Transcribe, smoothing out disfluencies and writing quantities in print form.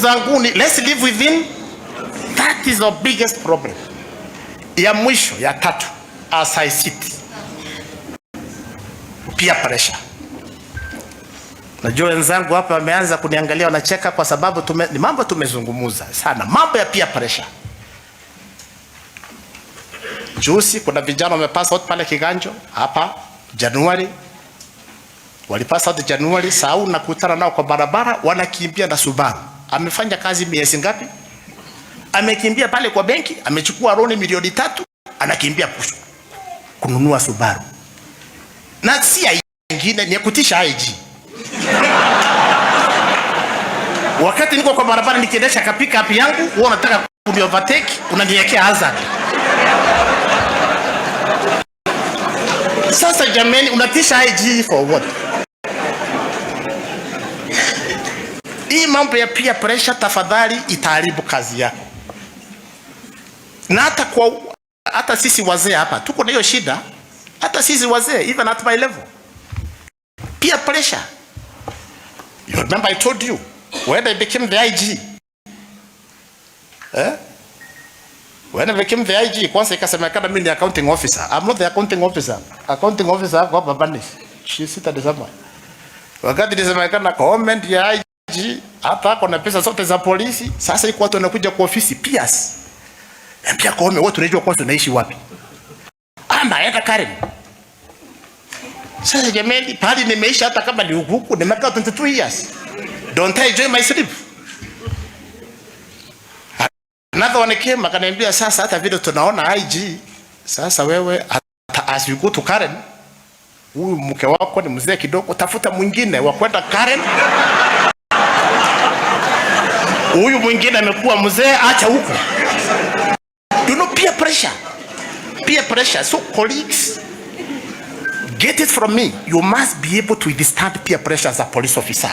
zanguni, let's live within. That is our biggest problem. Ya mwisho ya tatu, as I sit, peer pressure. Najua wenzangu hapa wameanza kuniangalia wanacheka kwa sababu ni mambo tumezungumza sana, mambo ya peer pressure. Juzi kuna vijana wamepass out pale Kiganjo hapa Januari, walipass out Januari, saa nakutana nao kwa barabara wanakimbia na Subaru. Amefanya kazi miezi ngapi? Amekimbia pale kwa benki, amechukua loan milioni 3, anakimbia kununua Subaru. Na si ingine ni kutisha IG. Wakati niko kwa barabara nikiendesha ka pick up yangu, wewe unataka kuni overtake, unaniwekea hazard. Sasa jameni, unatisha IG for what? Hii mambo ya peer pressure tafadhali itaharibu kazi yako. Na hata kwa hata sisi wazee hapa tuko na hiyo shida, hata sisi wazee even at my level. Peer pressure. You remember I told you when I became the IG. Eh? When I became the IG, kwanza ikasemekana mimi ni accounting officer. I'm not the accounting officer. Accounting officer hapo hapa Banish. She sit somewhere. Wakati ilisemekana comment ya IG, hata ako na pesa zote za polisi, sasa iko watu wanakuja kwa ofisi PS. Niambia Koome, wewe tunajua kwanza unaishi wapi? Ama enda Karen. Sasa jamani, pali nimeishi hata kama ni huku, nimekaa 22 years. Don't I enjoy my sleep? Another one came akaniambia, sasa hata vile tunaona IG, sasa wewe hata as you go to Karen, huyu mke wako ni mzee kidogo, tafuta mwingine wa kwenda Karen. Huyu mwingine amekuwa mzee, acha huko. You know, peer pressure. Peer pressure. So colleagues, get it from me. You must be able to withstand peer pressure as a police officer.